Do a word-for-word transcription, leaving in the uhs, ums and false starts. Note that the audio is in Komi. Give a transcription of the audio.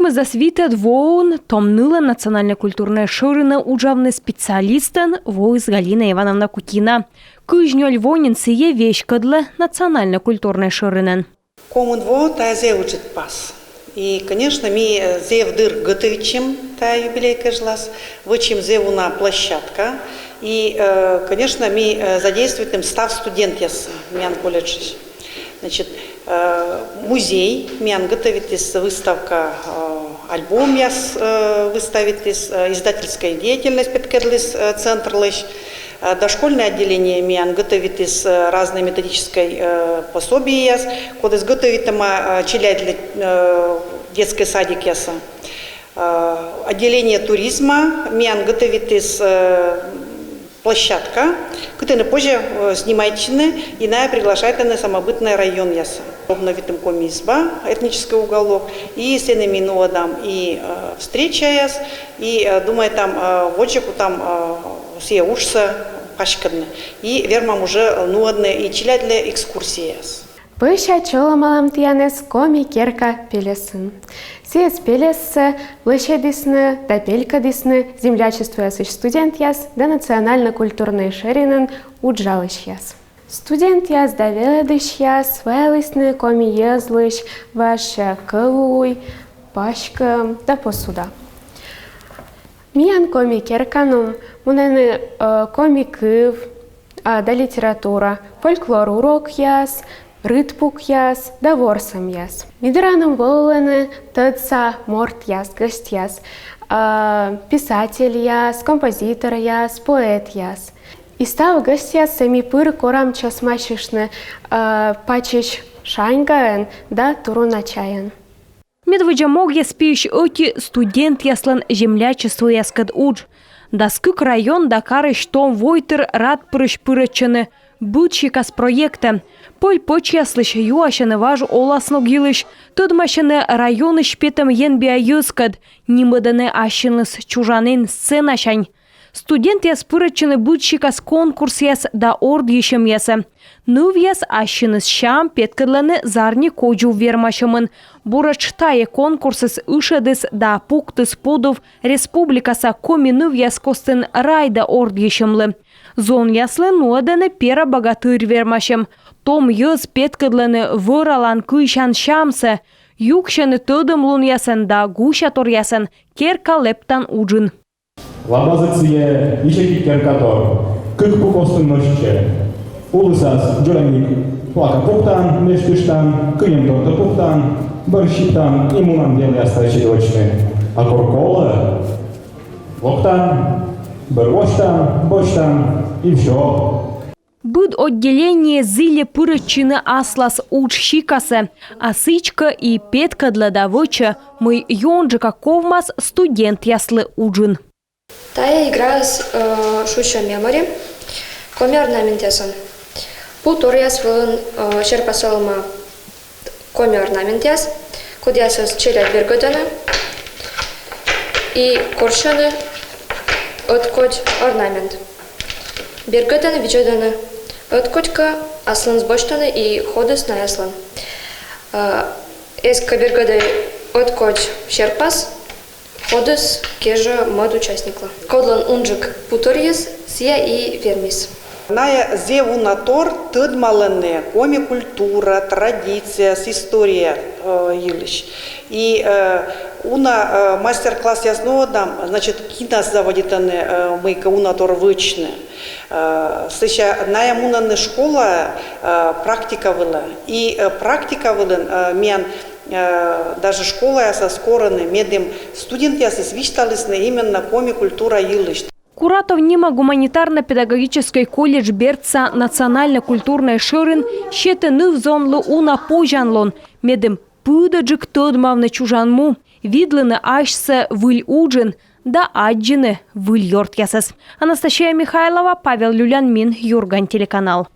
Кӧкмӧсдас витӧд воын, том нылӧн, национальнӧй культурнӧй шӧринӧ уджавны специалистӧн воис Галина Ивановна Кутина. Кызь нёль во нин сійӧ веськӧдлӧ национальнӧй культурнӧй шӧринӧн. Комын во — тайӧ зэв ыджыд пас. И, конечно, ми, э, зэв дыр готовитчим тайӧ юбилей кежлас, вӧчим зэв уна площадка. И, э, конечно, ми, э, задействуйтім став студентъяссӧ миян колледжысь. Значит, э, музей миян готовитіс выставка, э, альбомъяс, э, выставитіс, э, издательскӧй деятельность петкӧдліс, э, центрлысь. Э, дошкольнӧй отделение миян готовитіс, э, разнӧй методическӧй, э, пособиеяс, кодӧс готовитӧма, э, челядьлы, э, детскӧй садикъясӧ. Э, отделение туризма миян готовитіс, э, площадка, кытӧні позьӧ, э, снимайтчыны, и найӧ приглашайтӧны самобытнӧй районъясӧ. Обновитім коми изба, этническӧй уголок, и сэні ми нуӧдам и, э, встречаяс, и, э, думайтам, э, водзӧ кутам, э, сійӧ уджсӧ паськӧдны. И вермам уже нуӧдны и челядьлы экскурсияс. Пӧся чолӧмалам тіянӧс Коми керка пельӧсын. Сійӧс пельӧссӧ лӧсьӧдісны да пелькӧдісны землячествоясысь студентъяс да национальнӧй культурнӧй шӧринын уджалысьяс. Студентъяс да велӧдысьяс ваялісны коми йӧзлысь важся кӧлуй, паськӧм да посуда. Миян коми керканым мунӧны, э, коми кыв, а, да литература, фольклор урокъяс, рытпукъяс да ворсӧмъяс. Ми дорӧ волӧны тӧдса мортъяс, гӧсьтъяс, а, писательяс, композиторъяс, поэтъяс. И став гӧсьтъяссӧ ми пыр корам чӧсмасьыштны, а, пачысь шаньгаӧн да туруна чайӧн. Медводдза могъяс пиысь ӧти — студентъяслӧн землячествояскӧд удж. Дас кык район да карысь том войтыр радпырысь пырӧдчӧны быдсикас проектӧ. Пӧль-пӧчьяслысь юасьӧны важ оласног йылысь, тӧдмасьӧны районысь петӧм енбиа йӧзкӧд, нимӧдӧны ассьыныс чужанін сценасянь. Студентъяс пырӧдчӧны быдсикас конкурсъясӧ да ордйысьӧмъясӧ. Нывъяс ассьыныс сям петкӧдлӧны зарни кодзув вермасьӧмын. Буретш тайӧ конкурсыс ышӧдіс да пуктіс подув республикаса коми нывъяс костын «Райда» ордйысьӧмлы. Зонъяслы нуӧдӧны «Пера-багатыр» вермасьӧм. Том йӧз петкӧдлӧны вӧралан кыйсян сямсӧ, юксьӧны тӧдӧмлунъясӧн да гусяторъясӧн керка лэптан уджын. Лабазыд сійӧ ичӧтик керкатор, кык пу костын носитчӧ. Улысас дзоляник плака пуктан, мездыштан, кыйӧм тортӧ пуктан, бӧр сиптан и мунан делаястӧ сідз вӧчны. А кор колӧ, локтан, бӧр восьтан, босьтан и всё. Быд отделение зільӧ пырӧдчыны аслас удж сикасӧ, а сідзкӧ и петкӧдлӧ да вӧчӧ, мый ёнджыка ковмас студентъяслы уджын. Тайӧ играыс, э, шусьӧ мемори коми орнаментъясӧн. Пу торъяс вылын, э, серпасалӧма коми орнаментъяс, кодъясӧс челядь бергӧдӧны и корсьӧны ӧткодь орнамент. Бергӧдӧны, видзӧдӧны ӧткодь кӧ, аслыныс босьтӧны и ходыс наяслӧн. Э, эз кӧ бергӧдӧй ӧткодь серпас, ходыс кежӧ мӧд участниклы. Кодлӧн унджык пу торйыс, сійӧ и вермис. Найӧ зэв уна тор тӧдмалӧны коми культура, традицияяс, история, э, йылысь. И, э, уна, э, мастер-классъяс нуӧдам, значит, кинас заводитӧны, э, мыйкӧ уна тор вӧчны. Э, сэсся найӧ мунӧны школаӧ, э, практика вылӧ. И, э, практика вылын, э, миян, э, даже школаясас корӧны, медым студентъясыс висьталісны именно коми культура йылысь. Куратов нима гуманитарно-педагогическӧй колледж бердса национальнӧй культурнӧй шӧрин сетӧ ныв-зонлы уна позянлун, медым пыдӧджык тӧдмавны чужан му, видлыны асьсӧ выль уджын да аддзыны выль ёртъясӧс. Анастасия Михайлова, Павел Люлянмин, «Юрган» телеканал.